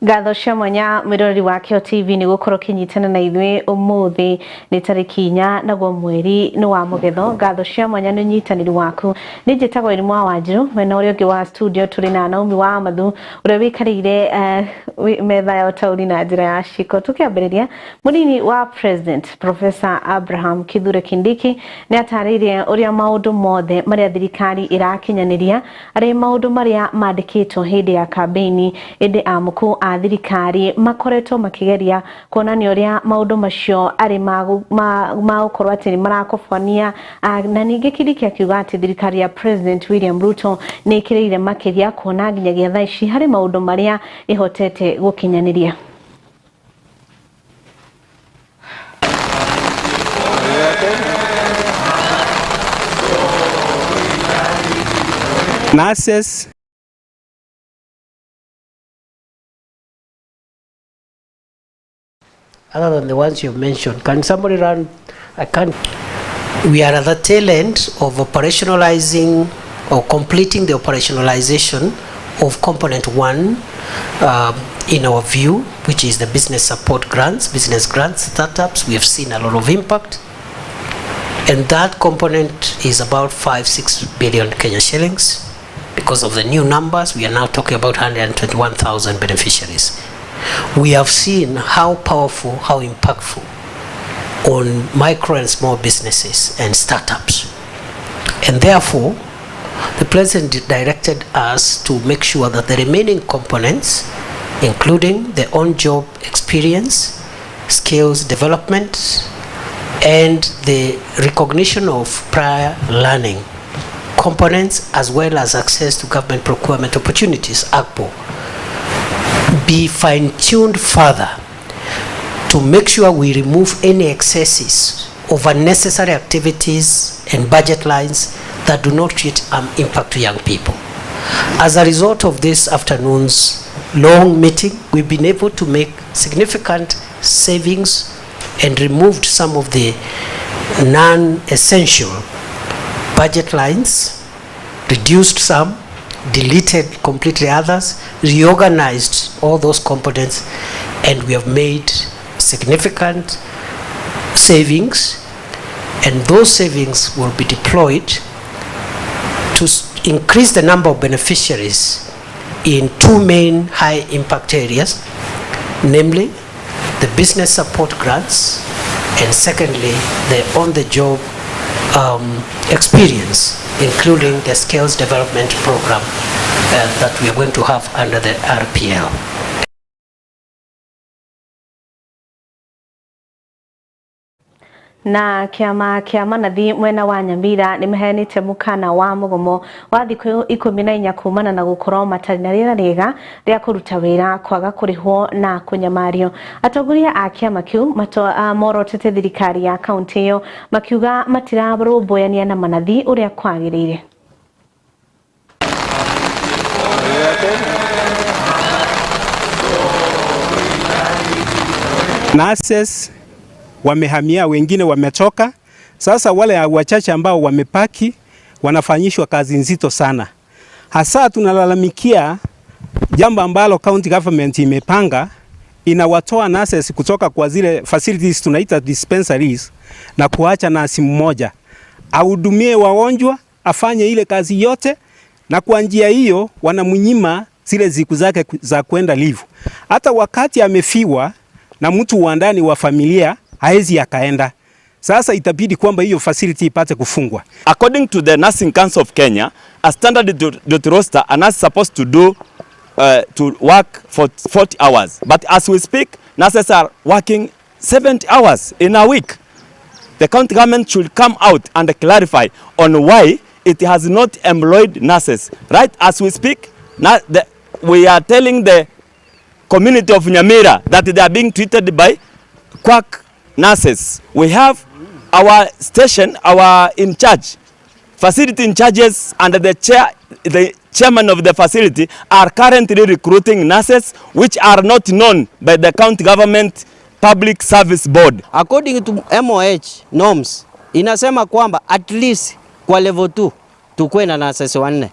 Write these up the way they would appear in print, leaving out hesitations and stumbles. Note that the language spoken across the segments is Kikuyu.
Ngatho cia mwanya mwiroreri wa Kĩo TV nĩ gũkorwo ũkĩnyitana na ithuĩ ũmũthĩ nĩ tarĩki 4 naguo mweri nĩ wa Mũgetho. Ngatho cia mwanya nĩ ũnyitanĩri waku. Nĩ njĩtagwo Irimũ wa Wanjiru, mwena ũrĩa ũngĩ wa studio tũrĩ na Naomi wa Amathu ũrĩa wĩikarĩire metha ya ũtaũri na njĩra ya ciko. Tũkĩambĩrĩria, mũnini wa President Professor Abraham Kithure Kindiki nĩ atarĩirie ũrĩa maũndũ mothe marĩa thirikari ĩrakinyanĩria arĩ maũndũ marĩa mandĩkĩtwo hĩndĩ ya kambeini, ĩndĩ amũkũ a thirikari makoretwo makĩgeria kuonania ũrĩa maũndũ macio arĩ ma gũkorwo atĩ nĩ marakobania. Na ningĩ Kindiki akiuga atĩ thirikari ya President William Ruto nĩ ĩkĩrĩire makĩria kuona nginyagia thaa ici harĩ maũndũ marĩa ĩhotete gũkinyanĩria. Nurses other than the ones you've mentioned, can somebody run? I can't. We are at the tail end of operationalizing or completing the operationalization of component 1 in our view, which is the business support grants, business grants, startups. We have seen a lot of impact. And that component is about 5-6 billion Kenya shillings. Because of the new numbers, we are now talking about 121,000 beneficiaries. We have seen how powerful, how impactful on micro and small businesses and startups. And therefore, the President directed us to make sure that the remaining components, including the on-job experience, skills development, and the recognition of prior learning components, as well as access to government procurement opportunities, AGPO, be fine-tuned further to make sure we remove any excesses of unnecessary activities and budget lines that do not create an impact to young people. As a result of this afternoon's long meeting, we've been able to make significant savings and removed some of the non-essential budget lines, reduced some, deleted completely others, reorganized all those components, and we have made significant savings, and those savings will be deployed to increase the number of beneficiaries in two main high impact areas, namely the business support grants and secondly the on-the-job experience, including the skills development program that we are going to have under the RPL. Na kiama kia manathi mwena wa Nyamira nĩ maheanĩte mũkana wa mũgomo wa thikũ 14 kumana na gũkorwo matarĩ na rĩera rĩega rĩa kũruta wĩra, kwaga kũrĩhwo na kũnyamario. Atongoria a kĩama kĩu morotete thirikari ya kaunti ĩyo makiuga matirarũmbũyania na manathi ũrĩa kwagĩrĩire. Nurses wamehamia, wengine wametoka. Sasa wale wachache ambao wamepaki wanafanyishwa kazi nzito sana. Hasa tunalalamikia jambo ambalo county government imepanga, inawatoa nurses kutoka kwa zile facilities tunaita dispensaries na kuacha nurse mmoja ahudumie wagonjwa, afanye ile kazi yote, na kwa njia hiyo wanamnyima zile siku zake za kwenda leave. Hata wakati amefiwa na mtu wa ndani wa familia haezi akaenda. Sasa itabidi kwamba hiyo facility ipate kufungwa. According to the Nursing Council of Kenya, a standard duty roster, a nurse is supposed to do to work for 40 hours. But as we speak, nurses are working 70 hours in a week. The county government should come out and clarify on why it has not employed nurses. Right as we speak, now we are telling the community of Nyamira that they are being treated by quack nurses. We have our station, our in charge, facility in charges, and the chairman of the facility are currently recruiting nurses which are not known by the county government public service board. According to MOH norms, inasema kwamba at least kwa level 2 tukue na nurses 4.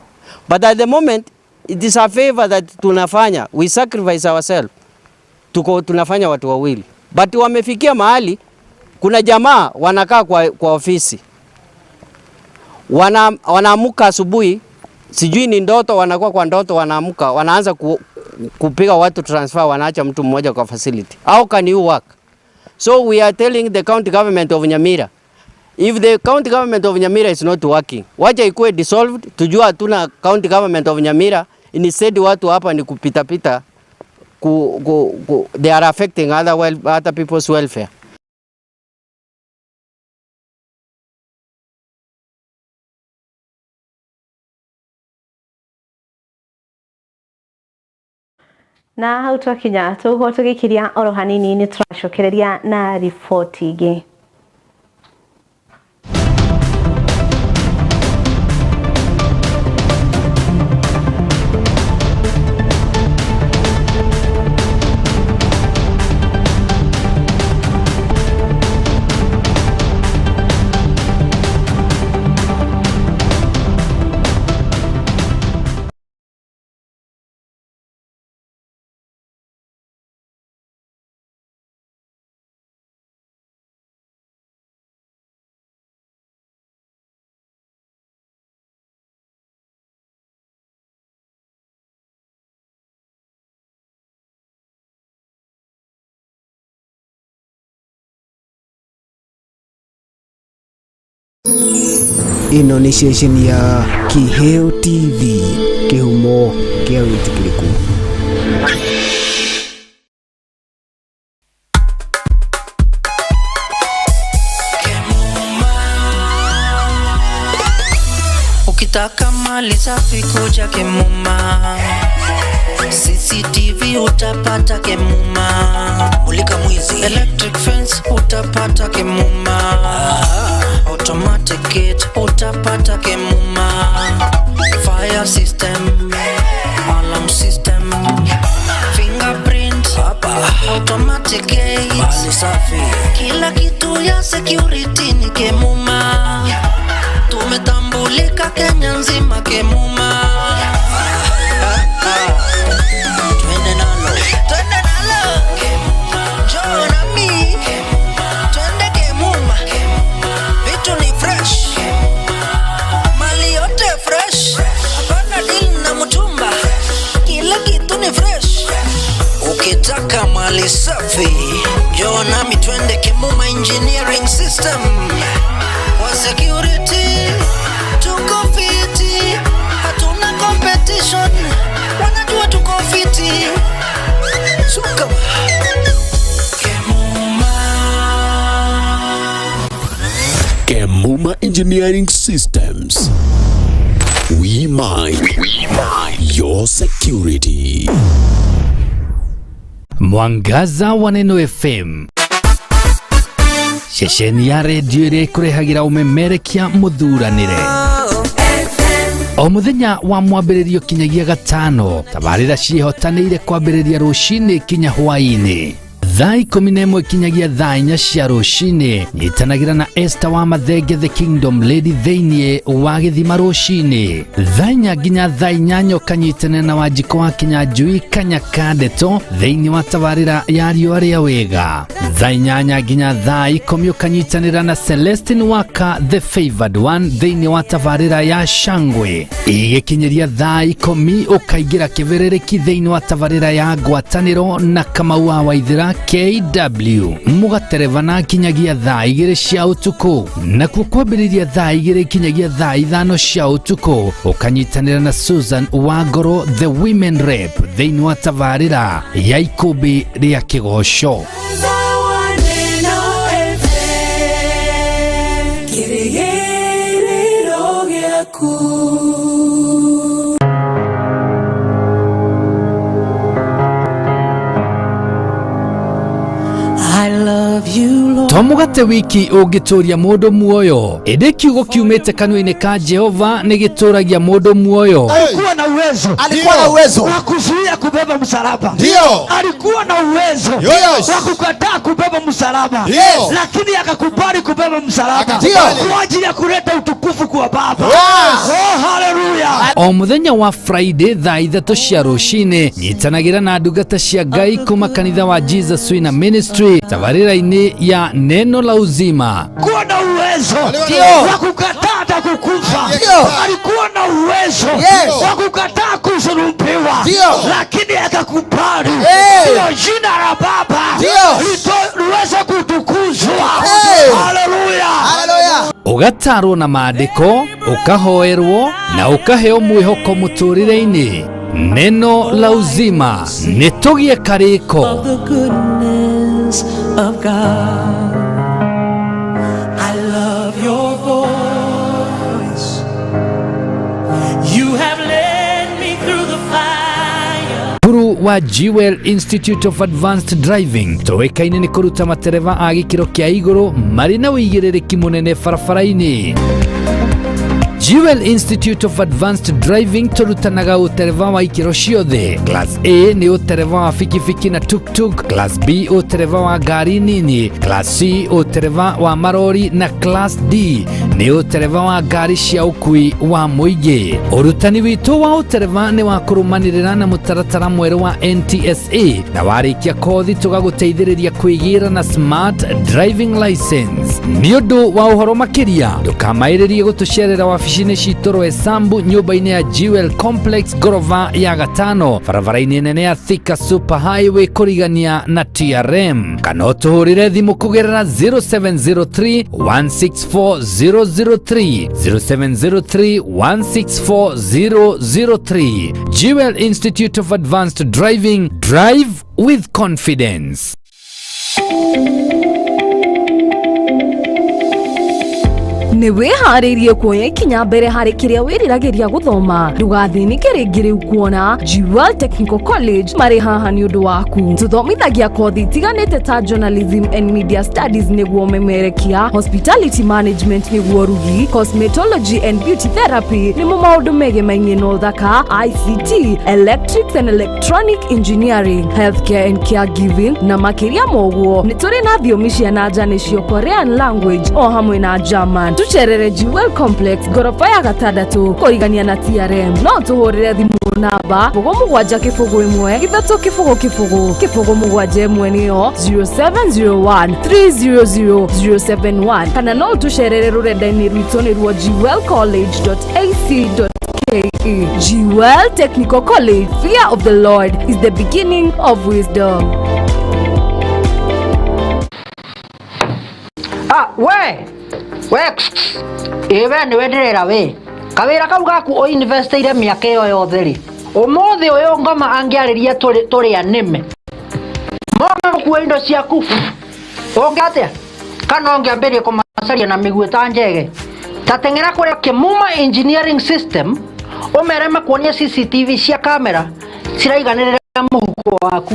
But at the moment it is a favor that tunafanya, we sacrifice ourselves. Tuko tunafanya watu wawili, but wamefikia mahali kuna jamaa wanakaa kwa ofisi, wanaamuka asubuhi, sijui ni ndoto, wanakuwa kwa ndoto, wanaamuka wanaanza kupiga watu transfer, wanaacha mtu mmoja kwa facility. How can you work? So we are telling the county government of Nyamira, if the county government of Nyamira is not working, wacha ikuwe dissolved, tujua hatuna county government of Nyamira. Instead watu hapa ni kupita pita, they are affecting other people's welfare. Na hau twakinya tũguo tũgĩkiria oro hanini nĩ tũracokereria na riboti ingĩ. Ĩno nĩ ceceni ya Kiheo TV, kĩhumo kĩa wĩtĩkĩrĩku. Ukitaka mali safi kuja Kemuma, CCTV utapata Kemuma, Mulika mwizi, electric fence utapata Kemuma, automatic gate utapata Kemuma, fire system, alarm system, fingerprint, automatic gate, mali safi, kila kitu ya security ni Kemuma. Tumetambulika Kenya nzima Kemuma. Twende nalo, twende nalo, Kemuma. Njoo nami, twende Kemuma. Vitu ni fresh, mali yote fresh, hapana deal na mtumba, kila kitu ni fresh. Ukitaka mali safi, njoo nami twende Kemuma Engineering System. Kwa security tuko fiti, hatuna competition, wanajua tuko fiti. Suka Kemuma. Kemuma Engineering Systems. We mind your security. Mwangaza wa Neno FM, ceceni ya redio ĩrĩa ĩkũrehagĩra ũmemerekia mũthuranĩre o mũthenya wa mwambĩrĩrio kinyagia gatano. Tabarĩra ciĩhotanĩire kwambĩrĩria rũcinĩ kinya hwaĩ-inĩ thaa 11 kinyagia thaa 4 cia rũcinĩ. Nyitanagĩra na Esther wa Mathenge the Kingdom Lady thĩinĩ wa gĩthima rũcinĩ thaa 4 nginya thaa 8, ũkanyitanĩra na Wanjikũ wa Kinyanjui Kanyaka Ndeto thĩinĩ wa tabarĩra ya riũa rĩa wega. Thaa 8 nginya thaa 10 ũkanyitanĩra na Celestine Waka the Favored One thĩinĩ wa tabarĩra ya Shangwe. Igĩkinyĩria thaa 10 ũkaingĩra kĩbĩrĩrĩki thĩinĩ wa tabarĩra ya ngwatanĩro na Kamau wa Waithĩra KW, mũgaterevana kinyagia thaa 2 cia ũtukũ. Nakuo kwambĩrĩria thaa 2 kinyagia thaa 5 cia ũtukũ ũkanyitanĩra na Susan Wangoro the Women Rep thĩinĩ wa tabarĩra ya ikũmbĩ rĩa kĩgoco. To mũgate wiki ũngĩtũria mũndũ muoyo, ĩndĩ kiugo kiumĩte kanua-inĩ ka Jehova nĩ gĩtũragia mũndũ muoyo. Kuwa na uwezo. Alikuwa na uwezo wa kuzuia kubeba msalaba. Ndio. Alikuwa na uwezo wa kukataa kubeba msalaba. Yes. Lakini akakubali kubeba msalaba kwa ajili ya kuleta utukufu kwa Baba. Yes. Oh, haleluya. O muthenya wa Friday thaa 3 cia rucini nyitanagira na ndungata cia Ngai kuma kanitha wa Jesus Winner Ministry tabarĩra-inĩ ya Neno la Uzima. Alikuwa na uwezo wa kukataa hata kukufa. Alikuwa na uwezo wa kukataa kusulubiwa, lakini akakubali ndio jina la Baba liweze kutukuzwa. Haleluya. Haleluya. Ugatarwo na maandĩko, ukahoerwo na ukaheo mwĩhoko mũtũrĩre-inĩ. Neno la Uzima nĩ tũgĩe karĩko. The goodness of God. I love your voice. You have led me through the fire. Cukuru wa Jewel Institute of Advanced Driving tũĩkaine nĩ kũruta matereba a gĩkĩro kĩa igũrũ marĩ na ũigĩrĩrĩki mũnene barabara-inĩ. Jewel Institute of Advanced Driving tũrutanaga ũtereba wa ikĩro ciothe. Class A nĩ ũtereba wa bikibiki na tuk-tuk, Class B ũtereba wa ngari nini, Class C ũtereba wa marori na Class D nĩ ũtereba wa ngari cia ũkui wa mũingĩ. Ũrutani witũ wa ũtereba nĩ wa kũrũmanĩrĩra na mũtaratara mwerũ wa NTSA na warĩkia kothi tũgagũteithĩrĩria kwĩgĩra na smart driving license. Nĩ ũndũ wa ũhoro makĩria ndũkamaĩrĩrie gũtũcerera wabici-inĩ citũ Roysambu nyũmba-inĩ ya Jewel Complex ngorova ya gatano barabara-inĩ nene ya Thika Super Highway kũrigania na TRM, kana ũtũhũrĩre thimũ kũgerera 0703 164 003 0703 164 003. Jewel Institute of Advanced Driving, drive with confidence. Nĩ wĩharĩirie kuoya ikinya mbere harĩ kĩrĩa wĩriragĩria gũthoma. Ndũgathĩnĩke rĩngĩ rĩu kuona Jewel Technical College marĩ haha nĩ ũndũ waku. Tũthomithagia kothi itiganĩte ta journalism and media studies nĩguo memerekia, hospitality management nĩguo rugi, cosmetology and beauty therapy nĩmo maũndũ megemainie na ũthaka, ICT, electrics and electronic engineering, healthcare and caregiving na makĩria ma ũguo nĩ tũrĩ na thiomi cia na nja nĩcio Korean language o hamwe na German. Tucerere Jewel Complex ngoroba ya gatandatũ kũrigania na TRM. No tũhũrĩre thimũ namba 7 0 1 3 0 0 0 7 1 nĩyo 0701 300 071 kana no tũcerere rũrenda-inĩ rwitũ nĩruo jewelcollege.ac.ke. Jewel Technical College, fear of the Lord is the beginning of wisdom. We ĩwe nĩwe ndĩrera we kawĩra kau gaku ũinvestĩire mĩaka ĩyo yothe rĩ ũmũthĩ ũyũ ngoma angĩarĩria tũrĩa nĩme moka gũkua indo ciaku ũngĩ atĩa kana ũngĩambĩrĩria kũmacaria na mĩguĩ ta njege ta teng'era kũrĩa Kĩmuma Engineering System ũmere makuonie CCTV cia kamera ciraiganĩrĩra mũhuko waku.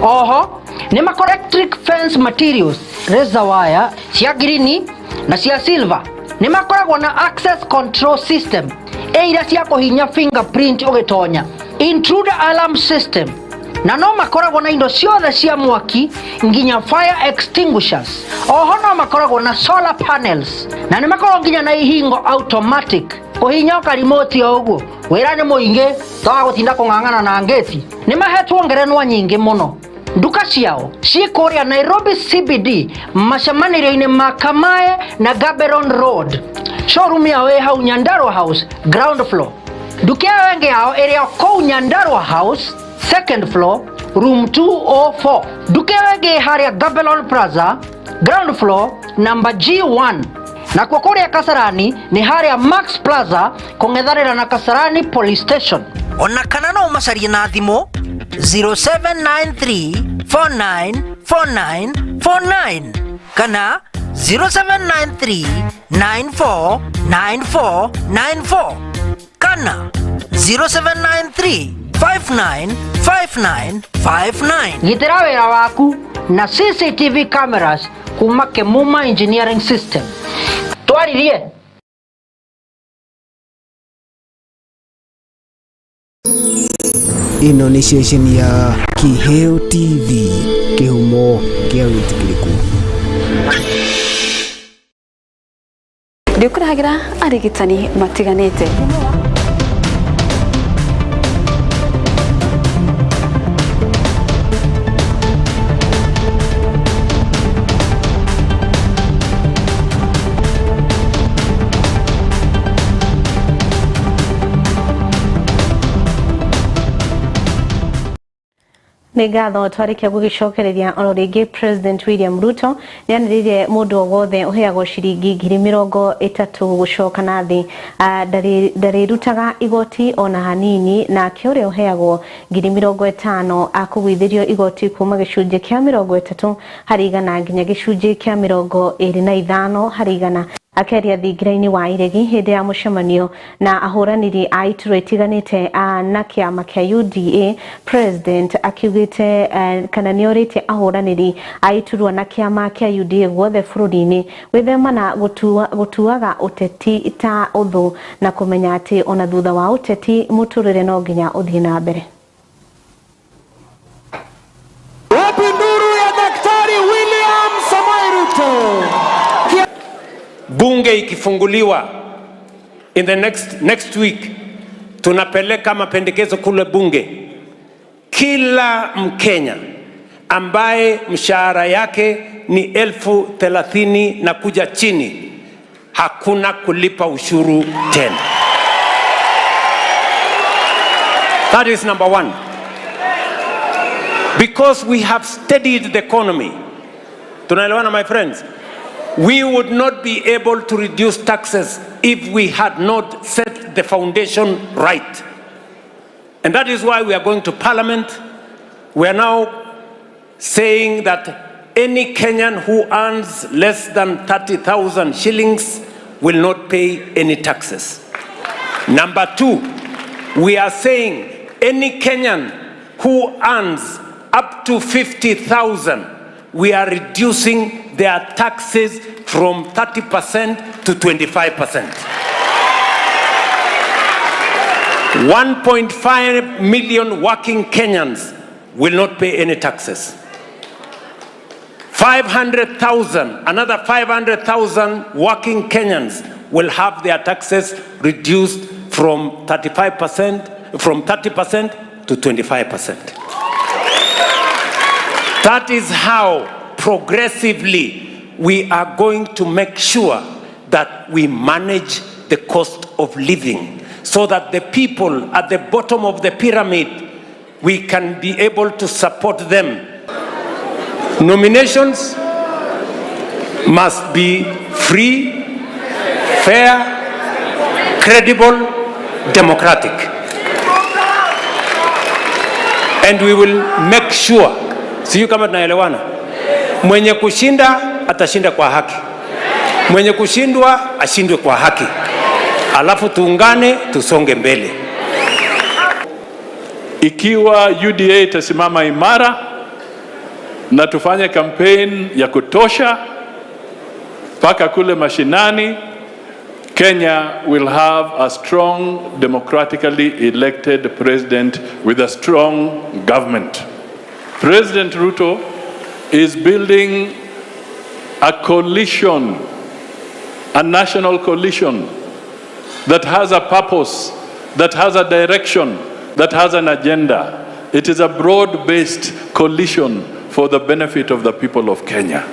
Oho nĩ makora electric fence materials, razor wire cia green na cia silver. Nĩ makoragwo na access control system ĩira cia kũhinya fingerprint ũgĩtonya, intruder alarm system, na no makoragwo na indo ciothe cia mwaki nginya fire extinguishers. Oho no makoragwo na solar panels na nĩ makoragwo nginya na ihingo automatic kũhinya karimoti o ũguo. Wĩra nĩ mũingĩ toga gũtinda kũng'ang'ana na ngĩti. Nĩ mahetwo ngerenwa nyingĩ mũno. Nduka ciao ciĩ kũrĩa Nairobi CBD macemanĩrio-inĩ ma Kamae na Gaborone Road. Showroom yao ĩ hau Nyandarua House ground floor. Nduka ĩyo ĩngĩ yao ĩrĩ kũu Nyandarua House second floor room 204. Nduka ĩyo ĩngĩ harĩa Gaborone Plaza ground floor number G1. Nakuo kũrĩa Kasarani nĩ harĩa Max Plaza kũng'ethanĩra na Kasarani Police Station. Ona kana no ũmacarie na thimũ 0793 4949 49 kana 0793 9494 94 kana 0793 5959 59. Gitĩra wĩra waku na CCTV cameras kuma Kĩmuma Engineering System. Twaririe. Ĩno nĩ ceceni ya Kiheo TV, kĩhumo kĩa wĩtĩkĩrĩku. Ndĩkũrehagĩra arigitani matiganĩte. Nĩ ngatho twarĩkia gũgĩcokereria oro rĩngĩ. President William Ruto nĩanĩrĩire mũndũ o wothe ũheagwo ciringi 30,000 gũcoka na thĩ ndarĩrutaga igoti ona hanini, nake ũrĩa ũheagwo 50,000 akũgwithĩrio igoti kuma gĩcunjĩ kĩa 30% nginya gĩcunjĩ kĩa 25%. Akĩaria thingira-inĩ wa iregi hĩndĩ ya mũcemanio na ahũranĩri a iturwa itiganĩte na kĩama kĩa UDA, President akiugĩte kana nĩorĩtie ahũranĩri a iturwa na kĩama kĩa UDA guothe bũrũri-inĩ gwĩthema na gũtuaga ũteti ta ũthũ na kũmenya atĩ ona thutha wa ũteti mũtũrĩre no nginya ũthiĩ na mbere. Wapi nduru ya Daktari William Samoei Ruto? Bunge ikifunguliwa in the next week, tunapeleka mapendekezo kule bunge. Kila Mkenya ambaye mshahara yake ni 30,000 na kuja chini, hakuna kulipa ushuru tena. That is number one. Because we have steadied the economy. Tunaelewana, my friends? We would not be able to reduce taxes if we had not set the foundation right. And that is why we are going to Parliament. We are now saying that any Kenyan who earns less than 30,000 shillings will not pay any taxes. Number two, we are saying any Kenyan who earns up to 50,000, we are reducing their taxes from 30% to 25%. 1.5 million working Kenyans will not pay any taxes. 500,000, another 500,000 working Kenyans will have their taxes reduced from 35%, from 30% to 25%. That is how progressively we are going to make sure that we manage the cost of living so that the people at the bottom of the pyramid, we can be able to support them. Nominations must be free, fair, credible, democratic. And we will make sure, sijui kama tunaelewana, mwenye kushinda atashinda kwa haki, mwenye kushindwa ashindwe kwa haki, alafu tuungane tusonge mbele. Ikiwa UDA itasimama imara na tufanye campaign ya kutosha mpaka kule mashinani, Kenya will have a strong democratically elected president with a strong government. President Ruto is building a coalition, a national coalition that has a purpose, that has a direction, that has an agenda. It is a broad-based coalition for the benefit of the people of Kenya.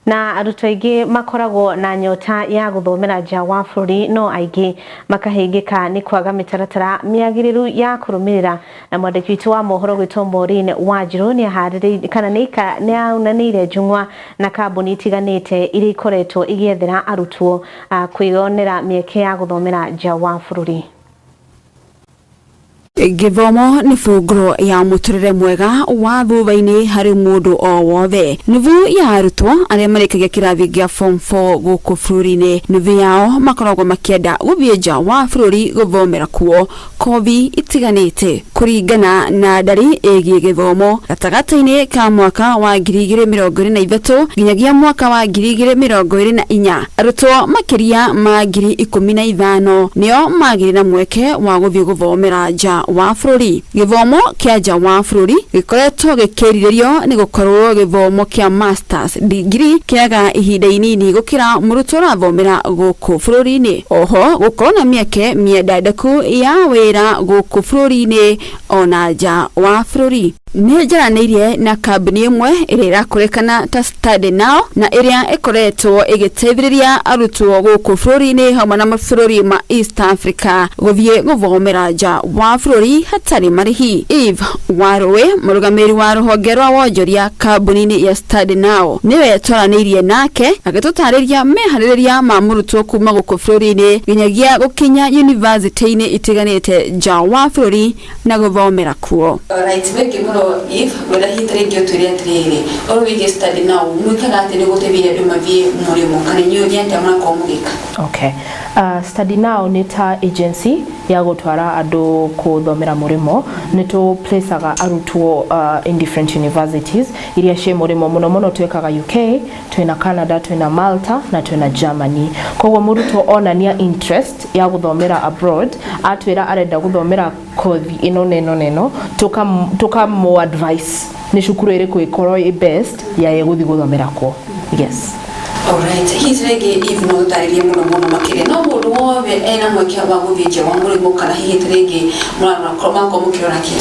Na arutwo aingĩ makoragwo na nyota ya gũthomera nja wa bũrũri, no aingĩ makahĩngĩka nĩ kwaga mĩtaratara mĩagĩrĩru ya kũrũmĩrĩra. Na mwandĩki witũ wa mohoro gwĩtwo Maureen Wanjiru nĩ aharĩrĩirie kana nĩ aunanĩire njung'wa na kambuni itiganĩte iria ikoretwo igĩethera arutwo kwĩyonera mĩeke ya gũthomera nja wa bũrũri. Gĩthomo nĩ bungũro ya mũtũrĩre mwega wa thutha-inĩ harĩ mũndũ o wothe. Nuthu ya arutwo arĩa marĩkagia kĩrathi gĩa form 4 gũkũ bũrũri-inĩ, nuthu yao makoragwo makĩenda gũthiĩ nja wa bũrũri gũthomera kuo kothi itiganĩte. Kũringana na ndari ĩgiĩ gĩthomo gatagatĩ-inĩ ka mwaka wa 2023 nginyagia mwaka wa 2024, arutwo makĩria ma 15,000 nĩo magĩrĩ na mweke wa gũthiĩ gũthomera nja wa bũrũri. Gĩthomo kĩa nja wa bũrũri gĩkoretwo gĩkĩrirĩrio nĩ gũkorwo gĩthomo kĩa masters degree kĩaga ihinda inini gũkĩra mũrutwo ũrathomera gũkũ bũrũri-inĩ. Oho gũkorwo na mĩeke mĩendandeku ya wĩra gũkũ bũrũri-inĩ ona nja wa bũrũri. Nĩ njaranĩirie na kambuni ĩmwe ĩrĩa ĩrakũrĩkana ta Study Now na ĩrĩa ĩkoretwo ĩgĩteithĩrĩria arutwo gũkũ bũrũri-inĩ hamwe na mabũrũri ma East Africa gũthiĩ gũthomera nja wa bũrũri hatarĩ marĩhi. Eve Warũĩ, mũrũgamĩrĩri wa rũhonge rwa wonjoria kambuni-inĩ ya Study Now, nĩwe twaranĩirie nake agĩtũtarĩria meharĩrĩria ma mũrutwo kuma gũkũ bũrũri-inĩ nginyagia gũkinya yunivasĩtĩ-inĩ itiganĩte nja wa bũrũri na gũthomera kuo. Alright, thengi mũno Eve, ngwenda hihi ta rĩngĩ ũtwĩre atĩrĩrĩ, ũhoro wĩgiĩ Study Now, mwĩkaga atĩa nĩguo gũteithĩrĩria andũ mathiĩ mũrĩmo, kana inyuĩ nĩ atĩa mũrakorwo mũgĩka? Okay. Study Now nĩ ta agency ya gũtwara andũ kũthomera mũrĩmo. Nĩ tũ placaga arutwo in different universities iria ciĩ mũrĩmo. Mũno mũno twĩkaga UK, twĩna Canada, twĩna Malta na twĩna Germany. Koguo mũrutwo onania interest ya gũthomera abroad, atwĩra arenda gũthomera kothi ĩno na ĩno na ĩno, tũkamũ advice nĩ cukuru ĩrĩkũ ĩkorwo ĩ best ya ye gũthiĩ gũthomera kuo. Yes. Alright, hihi rĩngĩ Eve no ũtarĩrie mũno mũno makĩria, no mũndũ wothe ena mweke wa gũthiĩ nja wa mũrĩmo, kana hihi ta rĩngĩ mũrakorwo mũkĩrora kĩ?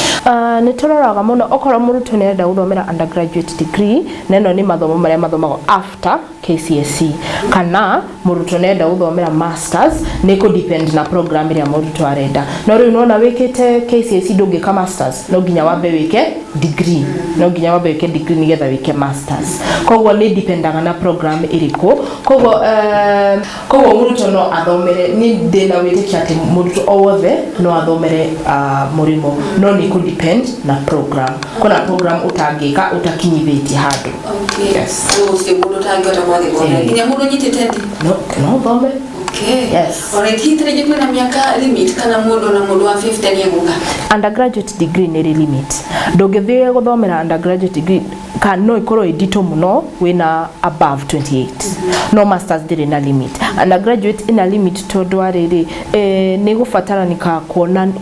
Nĩ tũroraga mũno okorwo mũrutwo nĩ arenda gũthomera undergraduate degree, na ĩno nĩ mathomo marĩa mathomagwo after KCSE, kana mũrutwo nĩ arenda gũthomera masters, nĩ kũ depend na program ĩrĩa mũrutwo arenda. No rĩu nona wĩkĩte KCSE ndũngĩka masters, no nginya wambe wĩke degree, no nginya wambe wĩke degree nĩgetha wĩke masters. Koguo nĩ dependaga na program ĩrĩkũ. Koguo mũrutwo no athomere, niĩ ndĩna wĩtĩkio atĩ mũrutwo o wothe no athomere mũrĩmo, no nĩ kũ depend na program. Kuna program ũtangĩka ũtakinyithĩtie handũ. Okay. Yes. So gũtirĩ mũndũ ũtangĩhota gwathiĩ gũthomera, nginya mũndũ ũnyitĩte ndi? No ũthome. Okay. Yes. Alright, hihi ta rĩngĩ kwĩna mĩaka limit, kana mũndũ na mũndũ wa 50 nĩ egũka? Undergraduate degree nĩ ĩrĩ limit. Ndũngĩthiĩ gũthomera undergraduate degree, ka no ĩkorwo ĩ nditũ mũno wĩna above 28, no masters ndĩrĩ na limit. Undergraduate ĩna limit tondũ wa rĩrĩ, nĩ gũbataranĩka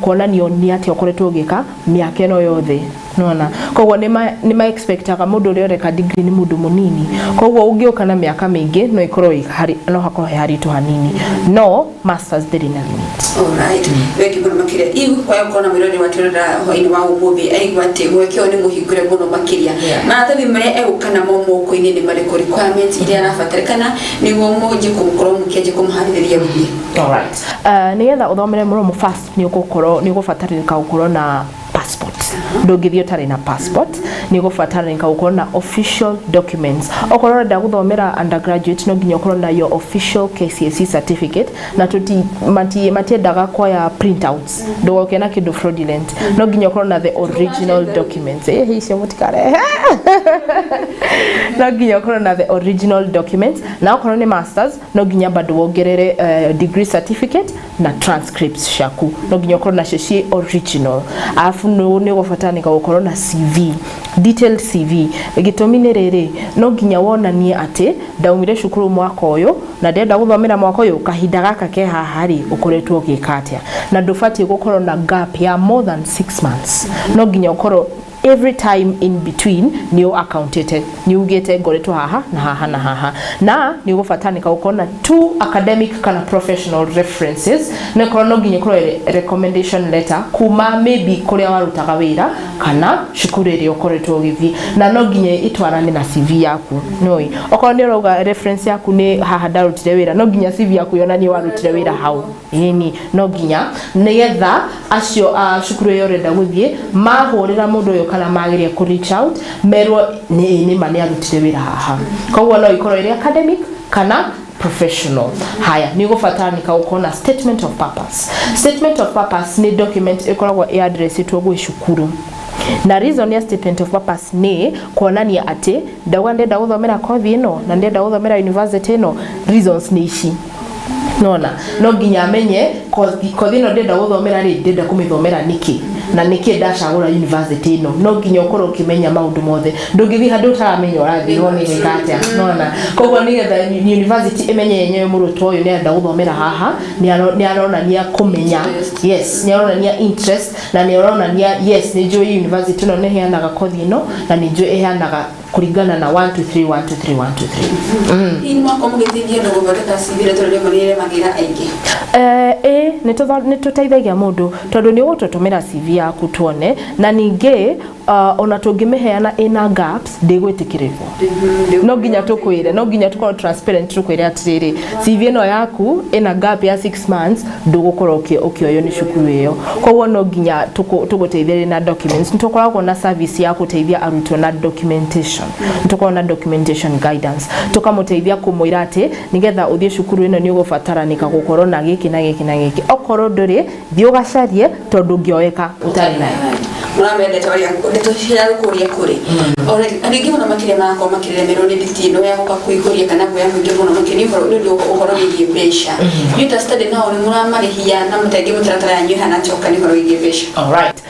kuonanio nĩ atĩa ũkoretwo ũgĩka mĩaka ĩno yothe, nona koguo nĩ ma expectaga mũndũ ũrĩa ũreka degree nĩ mũndũ mũnini. Koguo ũngĩũka na mĩaka mĩingĩ no ĩkorwo ĩ hari, no hakorwo he haritũ hanini, no masters ndĩrĩ na limit. Alright, thengi mũno makĩria Eve kwa gũkorwo na mwĩrori wa twĩrora hwaĩ-inĩ wa ũmũthĩ. Aigua atĩ mweke ũyũ nĩ mũhingũre mũno makĩria. Maratathi marĩa egũka namo moko-inĩ nĩ marĩkũ, requirements iria arabatarĩkana nĩguo mũnjie kũmũkorwo mũkĩanjia kũmũharĩrĩria gũthiĩ? Alright. Nĩgetha ũthomere mũromo, first nĩ ũgũkorwo nĩ ũgũbatarĩka gũkorwo na passport. Ndũngĩthiĩ ũtarĩ na passport. Nĩ ũgũbatarĩka gũkorwo na official documents. Okorwo ũrenda gũthomera undergraduate, no nginya ũkorwo na your official KCSE certificate, na tuti matiendaga kuoya printouts, ndũgoke na kĩndũ fraudulent, no nginya ũkorwo na the original documents. Icio mũtikarehe. No nginya ũkorwo na the original documents, na okorwo nĩ masters no nginya bado wongerere degree certificate na transcripts ciaku, no nginya ũkorwo nacio ciĩ original. Alafu nĩ ũgũbataranĩka gũkorwo na CV, detailed CV. Gĩtũmi nĩ rĩrĩ, no nginya wonanie atĩ ndaumire cukuru mwaka ũyũ na ndĩrenda gũthomera mwaka ũyũ, kahinda gaka ke haha rĩ, ũkoretwo ũgĩka atĩa, na ndũbatiĩ gũkorwo na gap ya more than 6 months. No nginya ũkorwo Every time in between nĩ ũ accountĩte, nĩ ugĩte ngoretwo haha na haha na haha, na nĩ ũgũbataranĩka gũkorwo na two academic kana professional references, no ĩkorwo no nginya ĩkorwo ĩrĩ recommendation letter kuma maybe kũrĩa warutaga wĩra kana cukuru ĩrĩa ũkoretwo ũgĩthiĩ, na no nginya ĩtwarane na CV yaku. Nĩũĩ okorwo nĩ ũrauga reference yaku nĩ haha ndarutire wĩra, no nginya CV yaku yonanie warutire wĩra hau. Ĩni, no nginya nĩgetha acio a cukuru ĩyo ũrenda gũthiĩ mahũrĩra mũndũ ũyũ kana mageria kũ reach out, merwo nĩ nĩma nĩ arutire wĩra haha. Koguo no ikorwo ĩrĩ academic kana professional. Haya, nĩ ũgũbataranĩka gũkorwo na statement of purpose. Statement of purpose nĩ document ĩkoragwo ĩ addressĩtwo gwĩ cukuru, na reason ya statement of purpose nĩ kuonania atĩ ndauga ndĩrenda gũthomera kothi ĩno na ndĩrenda gũthomera university ĩno, reasons nĩ ici. Nona no nginya amenye kothi ĩno ndĩrenda gũthomera rĩ, ndĩrenda kũmĩthomera nĩkĩ na nĩkĩ ndacagũra university ĩno. No nginya ũkorwo ũkĩmenya maũndũ mothe. Ndũngĩthiĩ handũ ũtaramenya ũrathirwo nĩ gwĩka atĩa. Nona koguo nĩgetha university ĩmenye yenyewe mũrutwo ũyũ nĩ arenda gũthomera haha, nĩ aronania kũmenya, yes, nĩ aronania interest na nĩ aronania, yes, nĩ njũĩ university ĩno nĩ ĩheanaga kothi ĩno na nĩ njũĩ ĩheanaga kũringana na 1 2 3 1 2 3 1 2 3. Hihi nĩ mwakorwo mũgĩteithia andũ gũthondeka CV, na tondũ rĩmwe nĩ ĩremagĩra aingĩ? Ĩ nĩ tũteithagia mũndũ, tondũ nĩ ũgũtũtũmĩra CV yaku tuone, na ningĩ ona tũngĩmĩheana ĩna gaps, ndĩgwĩtĩkĩrĩrwo. No nginya tũkwĩre, no nginya tũkorwo transparent, tũkwĩre atĩrĩrĩ, CV ĩno yaku ĩna gap ya 6 months, ndũgũkorwo ũkĩoywo nĩ cukuru ĩyo. Koguo no nginya tũgũteithĩrĩrie na documents. Nĩ tũkoragwo na service ya gũteithia arutwo na documentation, nĩ tũkoragwo na documentation guidance, tũkamũteithia kũmwĩra atĩ nĩgetha ũthiĩ cukuru ĩno nĩ ũgũbataranĩka gũkorwo na gĩkĩ na gĩkĩ na gĩkĩ. Okorwo ndũrĩ, thiĩ ũgacarie, tondũ ũngĩoeka ũtarĩ nayo. Mũramendete ũrĩa ndeto cia gũkũria kũrĩ andũ aingĩ mũno makĩria marakorwo makĩremerwo nĩ nditi ĩno ya gũka kũihũria kana guoya mũingĩ mũno makĩria ũhoro nĩ ũndũ ũhoro wĩgiĩ mbeca. Inyuĩ ta Study Now nĩ mũramarĩhia na mũtengĩ mũtaratara yanyu ĩhana atĩa oka nĩ ũhoro wĩgiĩ mbeca? Alright.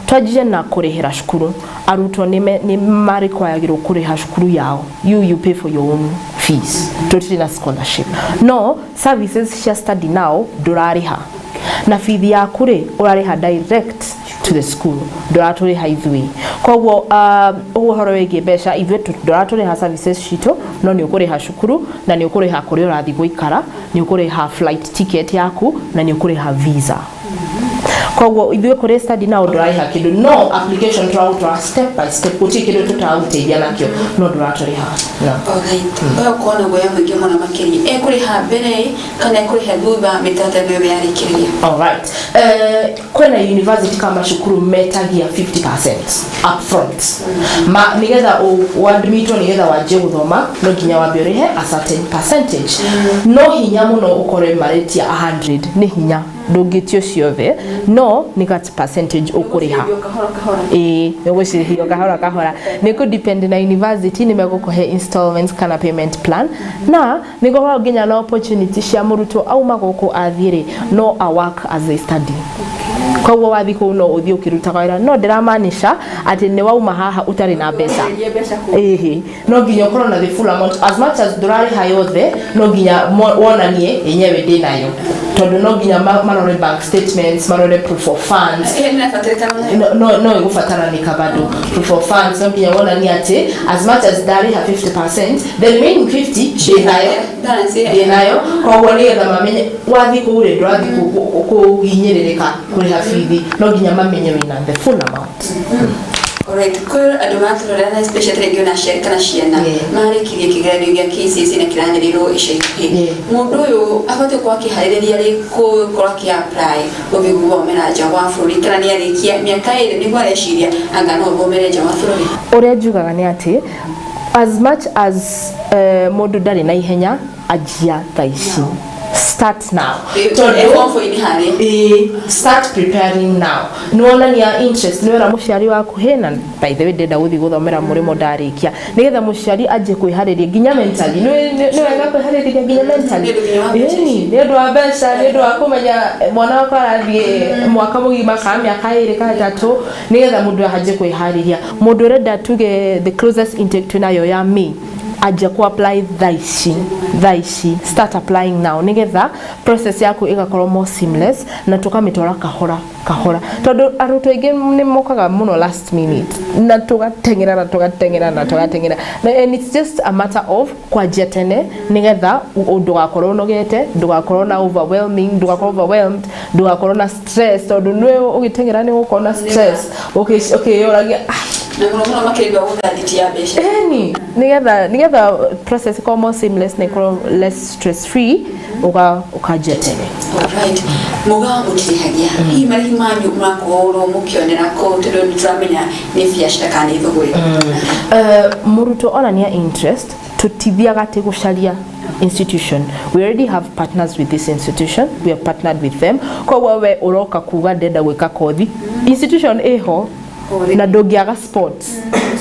Twanjie na kũrĩhĩra cukuru. Arutwo nĩ marequiragĩrwo kũrĩha cukuru yao. You pay for your own fees. Tũtirĩ na scholarship. No services cia Study Now ndũrarĩha. Na bithi yaku rĩ, ũrarĩha direct to the school, ndũratũrĩha ithuĩ. Koguo ũhoro wĩgiĩ mbeca, ithuĩ ndũratũrĩha services citũ, no nĩ ũkũrĩha cukuru na nĩ ũkũrĩha kũrĩa ũrathiĩ gũikara, nĩ ũkũrĩha flight ticket yaku na nĩ ũkũrĩha visa. Koguo ithuĩ kũrĩ Study Now ndũrarĩha kĩndũ, no application tũragũtwara step by step. Gũtirĩ kĩndũ tũtagũteithia nakĩo, no ndũratũrĩha, no. Alright. Ũyũ ũkorwo na guoya mũingĩ mũno makĩria, ekũrĩha mbere kana ekũrĩha thutha mĩtaratara ĩno yarĩkĩrĩria? Alright. Kwĩna university kama macukuru metagia 50% upfront. Ma nigetha uadmitwo, nigetha wanjie gũthoma, no nginya wambe ũrĩhe a certain percentage. No hinya mũno ũkorwe maretia 100, nĩ hinya, ndũngĩtio ciothe, no nĩ gat percentage ũkũrĩha. Kahora kahora. Ĩĩ, nĩ ũgũcirĩhio kahora kahora. Nĩ kũ depend na university, nĩ megũkũhe installments kana payment plan, na nĩ gũkoragwo nginya na opportunity cia mũrutwo auma gũkũ athiĩ rĩ, no a work as a study. Koguo wathiĩ kũu no ũthiĩ ũkĩrutaga wĩra, no ndĩramaanisha atĩ nĩ wauma haha ũtarĩ na mbeca. Ĩhĩ, no nginya ũkorwo na the full amount. As much as ndũrarĩha yothe, no nginya wonanie yenyewe ndĩnayo, tondũ no nginya marore bank statements, marore proof of funds. Ĩyo nĩ ĩrabatarĩkana. No ĩgũbataranĩka bado proof of funds. No nginya wonanie atĩ as much as ndarĩha 50%, the remaining 50 ndĩnayo. Balance ĩyo. Ndĩnayo. Koguo nĩgetha mamenye wathiĩ kũu rĩ, ndũrathiĩ kũhinyĩrĩrĩka kũrĩha bithi, no nginya mamenye wĩna the full amount. Alright, kwĩ andũ maratũrorera na especially tarĩngĩ ona aciari kana ciana marĩkirie kĩgeranio gĩa KCSE na kĩranĩrĩrwo ica ikuhĩ, mũndũ ũyũ abatiĩ gũkorwo akĩharĩrĩria rĩ gũkorwo akĩ apply gũthiĩ gũthomera nja wa bũrũri, kana nĩ arĩkia mĩaka 2 nĩguo areciria anga no athomere nja wa bũrũri? Ũrĩa njugaga nĩ atĩ as much as mũndũ ndarĩ na ihenya, anjia thaa ici, start now. Ĩ form four-inĩ harĩa. Ĩĩ, start preparing now. Nĩwonania interest, nĩwera mũciari waku, "Hĩ, na by the way ndĩrenda gũthiĩ gũthomera mũrĩmo ndarĩkia," nĩgetha mũciari anjie kwĩharĩria nginya mentally. Nĩ wega kwĩharĩrĩria nginya mentally. Ĩni, nĩ ũndũ wa mbeca, nĩ ũndũ wa kũmenya mwana wakwa arathiĩ mwaka mũgima kana mĩaka 2 kana 3, nĩgetha mũndũ ahanjie kwĩharĩria. Mũndũ ũrenda, tuge the closest intake twĩnayo ya May, Anjia ku apply thaa ici, thaa ici, start applying now, nigetha process yaku igakorwo more seamless na tukamitwara kahora kahora, tondu arutwo aingĩ nĩ mokaga mũno last minute na tugateng'era na tugateng'era na tugateng'era na, and it's just a matter of kwanjia tene nigetha ndũgakorwo ũnogete, ndũgakorwo na overwhelming, ndũgakorwo overwhelmed, ndũgakorwo na stress, tondũ nĩwe ũgĩteng'era nĩ ũgũkorwo na stress ũkĩyũragia, "Ah," Na mũno mũno makĩria gũtha ya mbeca. Ĩni nigetha process ĩkorwo more seamless na ĩkorwo less stress free, ũkanjia tene. Alright. Muga mũtirĩhagia, hihi marĩhi manyu mũrakorwo mũkĩonera kũ, tondũ nĩ tũramenya nĩ biacara kana nĩ thũgũrĩ? Mũrutwo onania interest, tutithiaga atĩ gũcaria institution. We already have partners with this institution, we have partnered with them. Koguo we ũroka kuga ndenda gwĩka kothi, institution ĩho na ndũngĩaga spots,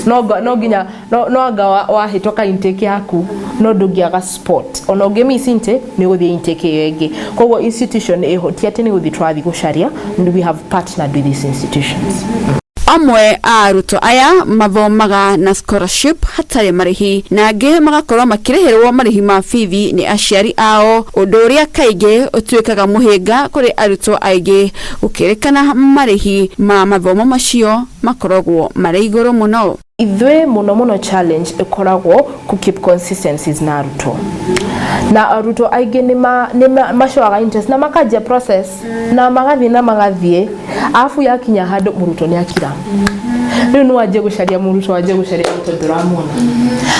no nginya no anga wahĩtũka intake yaku, no ndũngĩaga spot. Ona ũngĩ miss intake, nĩ ũgũthiĩ intake ĩyo ĩngĩ. Koguo institution ĩho, ti atĩ nĩ gũthiĩ tũrathiĩ gũcaria. We have partnered with these institutions. Amwe a arutwo aya mathomaga na scholarship hatarĩ marĩhi, na angĩ magakorwo makĩrĩhĩrwo marĩhi ma bithi nĩ aciari ao, ũndũ ũrĩa kaingĩ ũtuĩkaga mũhĩnga kũrĩ arutwo aingĩ, gũkĩrĩkana marĩhi ma mathomo macio makoragwo marĩ igũrũ mũno. Ithuĩ mũno mũno challenge ĩkoragwo ku keep consistencies na arutwo, na arutwo aingĩ nĩ macoaga interest na makanjia process na magathiĩ na magathiĩ, arabu yakinya handũ mũrutwo nĩ akira. Rĩu nĩ wanjie gũcaria mũrutwo, wanjie gũcaria mũrutwo, ndũramuona.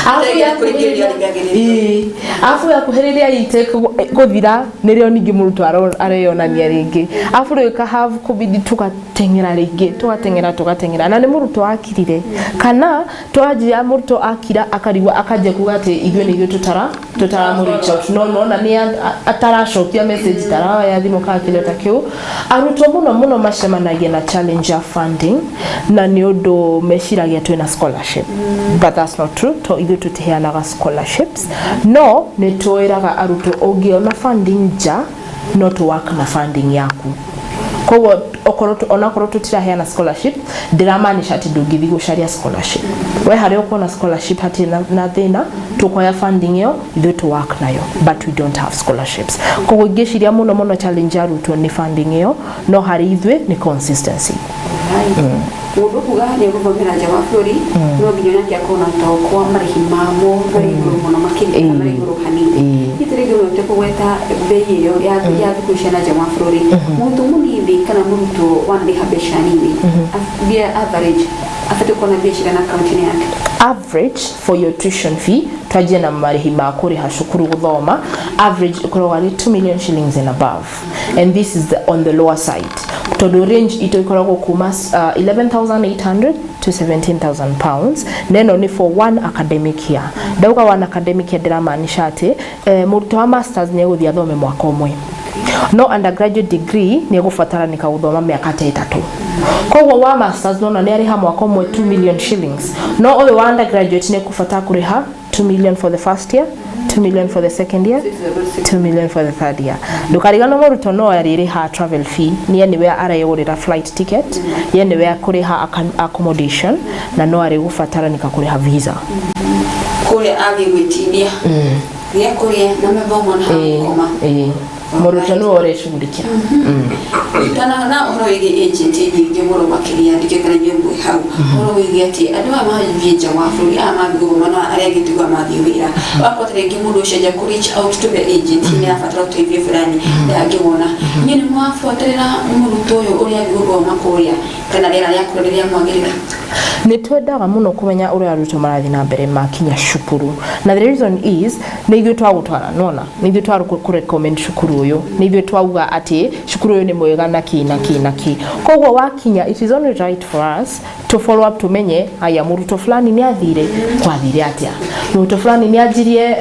Arabu Kũringĩrĩria. Ĩĩ, arabu yakuhĩrĩria intake gũthira, nĩrĩo ningĩ mũrutwo areyonania rĩngĩ, arabu rĩu ĩkahave kũbidi tũgateng'era rĩngĩ, tũgateng'era, tũgateng'era, na nĩ mũrutwo akirire, kana twanjia mũrutwo akira akarigwo, akanjia kuga atĩ ithuĩ nĩ ithuĩ tũtaramũ reach out, no nona nĩ ataracokia message, taraoya thimũ kana kĩndũ ta kĩu. Arutwo mũno mũno macemanagia na challenge ya funding, na nĩ ũndũ meciragia twĩna scholarship, but that's not true, to ithuĩ tũtiheanaga scholarships. No nĩ twĩraga arutwo, ũngĩona funding nja, no tũ work na funding yaku. Koguo okorwo onakorwo tũtiraheana scholarship, ndiramaanisha atĩ ndũngĩthiĩ gũcaria scholarship. We harĩa ũkuona scholarship hatirĩ na thĩna, tũkoya funding ĩyo ithuĩ tũ work nayo, but we don't have scholarships. Koguo ingĩciria mũno mũno challenge ya arutwo nĩ funding ĩyo, no harĩ ithuĩ nĩ consistency. Mũndũ kuga nĩ egũthomera nja wa bũrũri, no nginya onake akorwo na ũtaũku wa marĩhi mamo marĩ igũrũ mũno makĩria kana marĩ igũrũ hanini. Hihi rĩngĩ no ũhote kũgweta mbei ĩyo ya thukuru cia na nja wa bũrũri? Mũrutwo mũnini kana mũrutwo wanarĩha mbeca nini, mbia average abatiĩ gũkorwo na mbia cigana akaunti-inĩ yake? Average for your tuition fee, twanjie na marĩhi ma kũrĩha cukuru gũthoma, average ĩkoragwo arĩ 2 million shillings and above, and this is on the lower side, tondũ range itũ ĩkoragwo kuma 11,800 to £17,000, na ĩno nĩ for one academic year. Ndauga one academic year, ndĩramaanisha atĩ mũrutwo wa masters nĩ egũthiĩ athome mwaka ũmwe, no undergraduate degree nĩ egũbataranĩka gũthoma mĩaka ta 3. Koguo wa masters nona nĩ arĩha mwaka ũmwe 2 million shillings, no ũyũ wa undergraduate nĩ ekũbatara kũrĩha 2 million for the first year, 2 million for the second year, 2 million for the third year. Ndũkariganwo mũrutwo no arĩrĩha travel fee, nĩ nĩwe areyũrĩra flight ticket, ye nĩwe akũrĩha accommodation, na no arĩgũbataranĩka kũrĩha visa. Kũrĩa athiĩ gwĩtinia gĩa kũrĩa na mathomo na gũkoma. Ĩĩ, mũrutwo nĩwe ũrecughulikia. Tana na ũhoro wĩgiĩ agent nyingĩ mũno makĩria, ndikĩ kana inyuĩ mwĩ hau, ũhoro wĩgiĩ atĩ andũ aya mathiĩ nja wa bũrũri, aya mathiĩ gũthoma na arĩa angĩ tuga mathiĩ wĩra, wakora rĩngĩ mũndũ ũcio aja kũ reach out to the agent, nĩ arabatara ũteithio fulani, ndangĩwona. Inyuĩ nĩ mwabuatĩrĩra mũrutwo ũyũ ũrĩa athiĩ gũthoma kũrĩa, kana rĩera rĩa kũrĩa rĩrĩa mwagĩrĩra? Nĩ twendaga mũno kũmenya ũrĩa arutwo marathiĩ na mbere makinya cukuru, na the reason is nĩ ithuĩ twagũtwara, nona nĩ ithuĩ twa kũ recommend cukuru ũyũ, nĩ ithuĩ twauga atĩ cukuru ũyũ nĩ mwega na kĩ na kĩ na kĩ. Koguo wakinya, it is only right for us to follow up, tumenye aya, mũrutwo fulani nĩ athire, kwathire atĩa? Mũrutwo fulani nĩ anjirie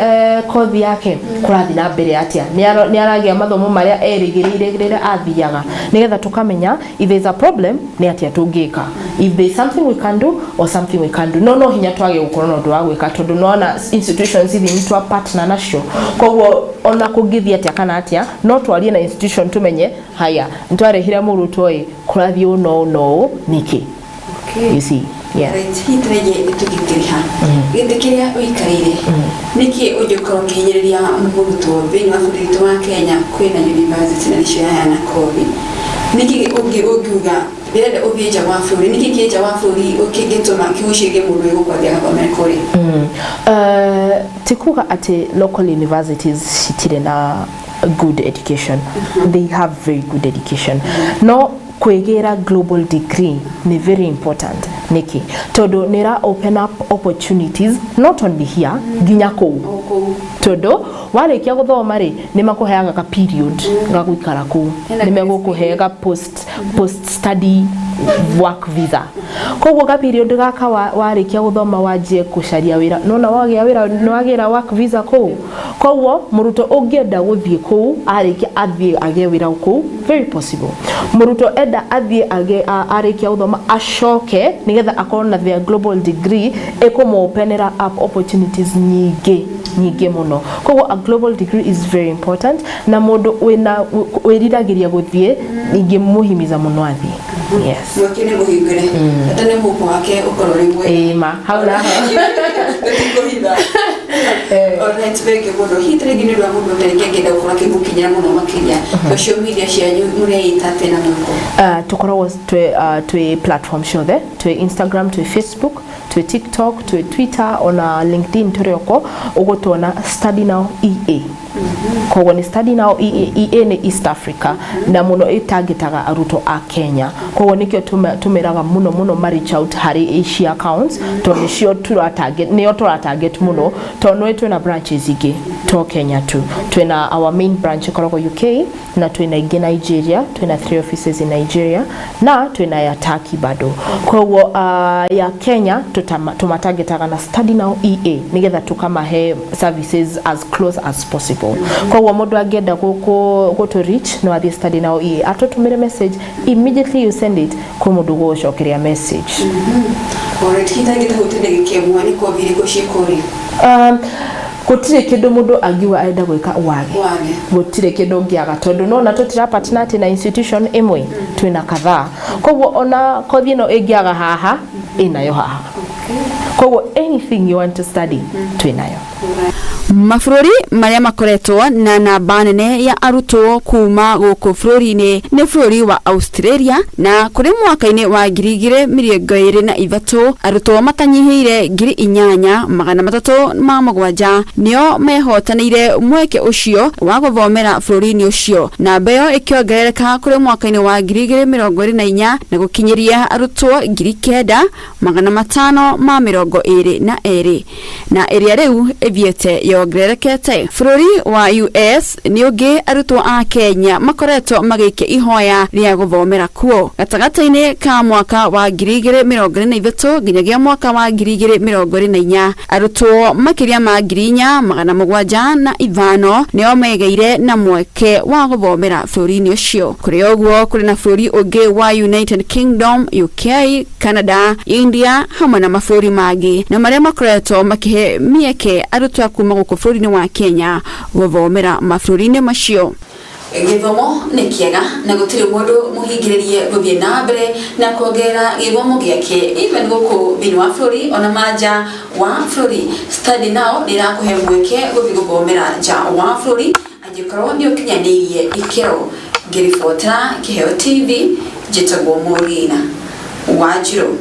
kothi yake, kũrathiĩ na mbere atĩa? Nĩ aragĩa mathomo marĩa erĩgĩrĩire rĩrĩa athiaga? Nĩgetha tũkamenya if there is a problem, nĩ atĩa tũngĩka, if there is something we can do or something we can do. No hinya twage gũkorwo na ũndũ wa gwĩka, tondũ nona institutions ithi nĩ twa partner nacio. Koguo ona kũngĩthiĩ atĩa kana atĩa, no twarie na institution tumenye, haya, nĩtwarehire mũrutwo ĩ, kũrathiĩ ũũ no ũũ no ũũ nĩkĩ? You see. Yeah. Right, hihi tũrĩnge tũgĩtĩriha gĩtĩ kĩrĩa ũikarĩire, nĩkĩ ũngĩkorwo ũkĩhinyĩrĩria mũrutwo thĩinĩ wa bũrũri witũ wa Kenya? Kwĩna university na nĩcio yaheana kothi, nĩkĩ ũngiuga ndĩrenda ũthiĩ nja wa bũrũri? Nĩkĩ kĩ nja wa bũrũri kĩngĩtũma kĩgucĩrĩrie mũndũ wĩ gũkũ athiĩ agathomere kũrĩa? Ti kuga atĩ local universities citirĩ na good education. They have very good education, no kwĩgĩra global degree nĩ very important. Nĩkĩ? Tondũ nĩ ĩra open up opportunities not only here, nginya kũu, tondũ warĩkia gũthoma rĩ, nĩ makũheaga ka period ga gũikara kũu, nĩ megũkũhe ga post study work visa. Koguo ka period gaka warĩkia gũthoma wanjie gũcaria wĩra, nona wagĩa wĩra nĩ wagĩra work visa kũu. Koguo mũrutwo ũngĩenda gũthiĩ kũu, arĩkia athiĩ agĩe wĩra kũu, very possible. Mũrutwo enda athiĩ arĩkia gũthoma acoke nĩgetha akorwo na their global degree, ĩkũmũopenera up opportunities nyingĩ nyingĩ mũno. Koguo a global degree is very important, na mũndũ wĩna wĩriragĩria gũthiĩ, ingĩmũhimiza mũno athiĩ, yes. Mweke nĩ mũhingũre, bata nĩ mũhuko wake ũkorwo ũrĩ mwega. Ĩĩ ma, hau naho. Tũtikũhitha. Alright, thank you mũno. Hihi tarĩngĩ nĩ ũndũ wa mũndũ tarĩngĩ angĩenda gũkorwo akĩmũkinyĩra mũno makĩria, social media cianyu mũreita atĩa na mwĩko? Tũkoragwo twĩ platform ciothe, twĩ Instagram, twĩ Facebook, twĩ TikTok, twĩ Twitter, ona LinkedIn tũrĩ oko. Ũgũtuona Study Now EA. Koguo nĩ Study Now EA. EA nĩ East Africa, na mũno ĩtangĩtaga arutwo a Kenya. Koguo nĩkĩo tũmeraga mũno mũno ma reach out harĩ ici accounts, tondũ nĩcio tũratarget, nĩo tũratarget mũno, tondũ nĩ twĩna branches ingĩ to Kenya tu. Twĩna our main branch ĩkoragwo UK, na twĩna ingĩ Nigeria, twĩna three offices in Nigeria, na twĩna ya Turkey bado. Koguo ya Kenya tũmatagetaga na Study Now EA nĩgetha tũkamahe services as close as possible. Koguo mũndũ angĩenda gũtũ reach, no athiĩ Study Now EA, atũtũmĩre message. Immediately you send it, kwĩ mũndũ gũgũcokeria message. Alright, hihi tarĩngĩ ta gũte ndagĩka ĩmwe, nĩ kothi irĩkũ ciĩkũrĩa? Gũtirĩ kĩndũ mũndũ angiuga arenda gwĩka wage. Wage. Gũtirĩ kĩndũ ũngĩaga, tondũ nona tũtira partner atĩ na institution ĩmwe, twĩna kadhaa. Koguo ona kothi ĩno ĩngĩaga haha, ĩnayo haha. Koguo anything you want to study, twĩnayo. Mabũrũri marĩa makoretwo na namba nene ya arutwo kuma gũkũ bũrũri-inĩ nĩ bũrũri wa Australia, na kũrĩ mwaka-inĩ wa 2023 arutwo matanyihĩire 8307 nĩo mehotanĩire mweke ũcio wa gũthomera bũrũri-inĩ ũcio. Namba ĩyo ĩkĩongerereka kũrĩ mwaka-inĩ wa 2024 na gũkinyĩria arutwo 9522, na ĩrĩa rĩu ĩthiĩte yongererekete. Bũrũri wa US nĩ ũngĩ arutwo a Kenya makoretwo magĩikia ihoya rĩa gũthomera kuo. Gatagatĩ-inĩ ka mwaka wa 2023 nginyagia mwaka wa 2024, arutwo makĩria ma 4705 nĩo megeire na mweke wa gũthomera bũrũri-inĩ ũcio. Kũrĩ ũguo, kũrĩ na bũrũri ũngĩ wa United Kingdom, UK, Canada, India hamwe na mabũrũri mangĩ, na marĩa makoretwo makĩhe mĩeke arutwo a kuma gũkũ bũrũri-inĩ wa Kenya gũthomera mabũrũri-inĩ macio. Gĩthomo nĩ kĩega na gũtirĩ mũndũ mũhingĩrĩrie gũthiĩ na mbere na kuongerera gĩthomo gĩake, even gũkũ thĩinĩ wa bũrũri ona manja wa bũrũri. Study Now nĩ ĩrakũhe mweke gũthiĩ gũthomera nja wa bũrũri angĩkorwo nĩ ũkinyanĩirie ikĩro. Ngĩribotera Kĩheo TV, njĩtagwo Maureen Wanjirũ.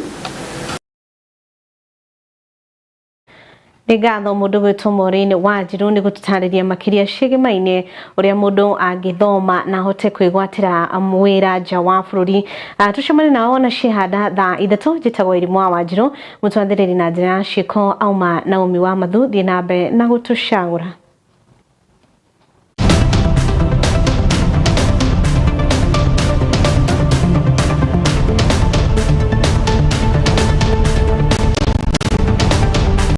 Nĩ ngatho mũndũ gwĩtwo Maureen Wanjirũ nĩ gũtũtarĩria makĩria ciĩgĩmaine ũrĩa mũndũ angĩthoma na ahote kwĩgwatĩra wĩra nja wa bũrũri. Tũcemanie nao na ciĩhanda thaa 3. Njĩtagwo Irimũ wa Wanjirũ, mũtwathĩrĩri na njĩra ya ciĩko auma Naomi wa Mathu. Thiĩ na mbere na gũtũcagũra.